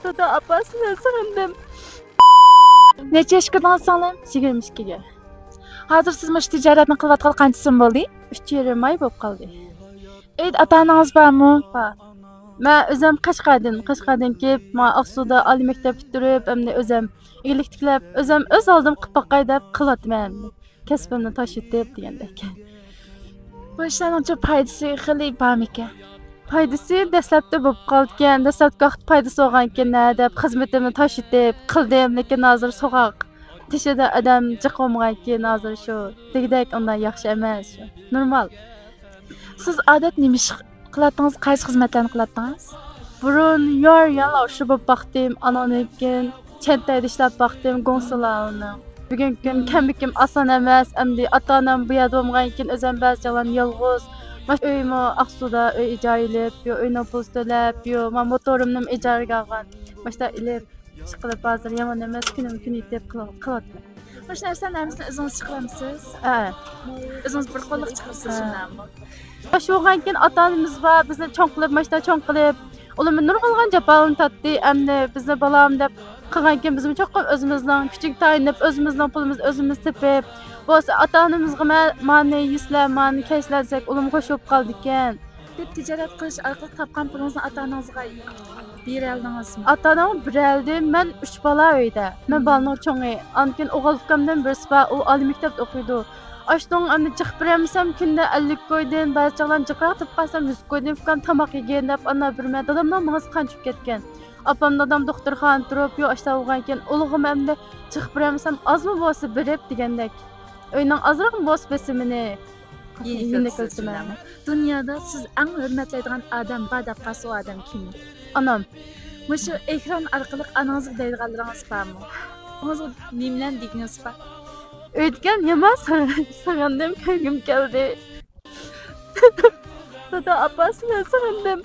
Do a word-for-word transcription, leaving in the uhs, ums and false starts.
دادا، ئاپا، سىلەرنى سېغىندىم. نەچچە ياشقا كىردىڭىز سىڭلىم؟ يىگىرمە ئىككىگە. ھازىر سىز مۇشۇ تىجارەتنى قىلىۋاتقىلى قانچە سۇم بولدى؟ ئۈچ يېرىم ئاي بولۇپ قالدى. ئۆيدە ئاتا-ئانىڭىز بارمۇ؟ بار. مەن ئۆزۈم قەشقەردىن، قەشقەردىن كېلىپ، مانا ئاقسۇدا ئالىي مەكتەپ پۈتتۈرۈپ، ئەمدى ئۆزۈم ئىگىلىك تىكلەپ، ئۆزۈم ئۆز ئالدىم قىلىپ باقاي دەپ قىلىۋاتىمەن. كەسپىمنى تاشلىتىپ دېگەندەك. بۇ ئىشلارنىڭچۇ پايدىسى خېلى بارمىكەن؟ پايدىسى دەسلەپتە بولۇپ قالىدىكەن، دەسلەپتىكى ۋاقىت پايدىسى بولغانىكەن ھە دەپ خىزمىتىمنى تاشلىتىپ قىلدىم، لېكىن ھازىر سوغۇق تېشىدا ئادەم جىق بولمىغانكىن، ھازىر شۇ دېگۈدەك ئۇنداق ياخشى ئەمەس، شۇ نورمال. سىز ئادەتتە نېمە ئىش قىلاتتىڭىز؟ قايسى خىزمەتلەرنى قىلاتتىڭىز؟ بۇرۇن يار يانلا ئۇششۇ بولۇپ باقتىم، ئانىڭدىن كېيىن چەنتەيدە ئىشلەپ باقتىم، گوڭسىلاۋنىڭ. بۈگۈنكى كۈن كەمبىكىم ئاسان ئەمەس، ئەمدى ئاتا-ئانام بۇ يەردە بولمىغاندىكىن ئۆزۈم بەزى چاغلاردا يالغۇز. مانا ئۆيمۇ ئاقسۇدا، ئۆي ئىجارە ئېلىپ، يو ئۆينىڭ پۇلىنى تۆلەپ، يو مانا موتورۇمنىمۇ ئىجارىگە ئالغان. ماشتا ئېلىپ، ئىشقىلىپ ھازىر يامان ئەمەس، كۈنۈم كۈن يېتىپ قىلىۋاتىمەن. مۇشۇ نەرسىلەرنى ھەممىسىنى ئۆزىڭىز چىقىرامسىز؟ ھە. ئۆزىڭىز بىر قوللۇق چىقىرىسىز، ھە. شۇنداقمۇ؟ ياش بولغانكىن ئاتا-ئانىمىز بار، بىزنى چوڭ قىلىپ، ماشتا چوڭ قىلىپ، ئۇلارمۇ نۇرغۇنلىغان جاپالارنى تارتتى. ئەمدى بىزنى بالام دەپ قىلغانكىن، بىزمۇ چوقۇم ئۆزىمىزنىڭ كۈچىگە تايىنىپ، ئۆزىمىزنىڭ پۇلىمىزنى ئۆزىمىز تېپىپ، بولسا ئاتا-ئانىمىزغا مە-، مانى يېسىلە، مانى كەيسىلە دېسەك، ئۇلارمۇ خوش بولۇپ قالىدىكەن. دەپ تىجارەت قىلىش ئارقىلىق تاپقان پۇلىڭىزنى ئاتا-ئانىڭىزغا بېرەلدىڭىزمۇ؟ ئاتا-ئانامغا بېرەلدىم. مەن ئۈچ بالا ئۆيدە. مەن بالىنىڭ چوڭى. ئاندىن كېيىن ئوغۇل ئۇكامدىن بىرسى بار، ئۇ ئالىي مەكتەپتە ئوقۇيدۇ. ئاشۇنىڭغا ئەمدى جىق بېرەلمىسەم، كۈندە ئەللىك كويدىن، بەزى چاغلاردا جىقراق تېپىپ قالسام، يۈز كويدىن ئۇكام تاماق يېگىن دەپ ئانا بېرىمەن. دادامنىڭ مېڭىسى قانچە چۈشۈپ كەتكەن. ئاپام دادام دوختۇرخانىدا تۇرۇپ، يو ئاشتا بولغانكەن، ئۇلىغىمۇ ئەمدى جىق بېرەلمىسەم، ئازمۇ بولسا بېرىپ دېگەندەك. ئۆينىڭ ئازراقمۇ بولسا بېسىمىنى يېنىك يېنىك قىلسىمەن. دۇنيادا سىز ئەڭ ھۆرمەتلەيدىغان ئادەم بار دەپ قالسا، ئۇ ئادەم كىم؟ ئانام. مۇشۇ ئېكران ئارقىلىق ئانىڭىزغا دەيدىغانلىرىڭىز بارمۇ؟ ئانىڭىزغا نېمىلەرنى دېگىڭىز بار؟ ئۆيدىكەن يامان سېغىندىم، كۆرگۈم كەلدى. دادا، ئاپا، سىلەرنى سېغىندىم.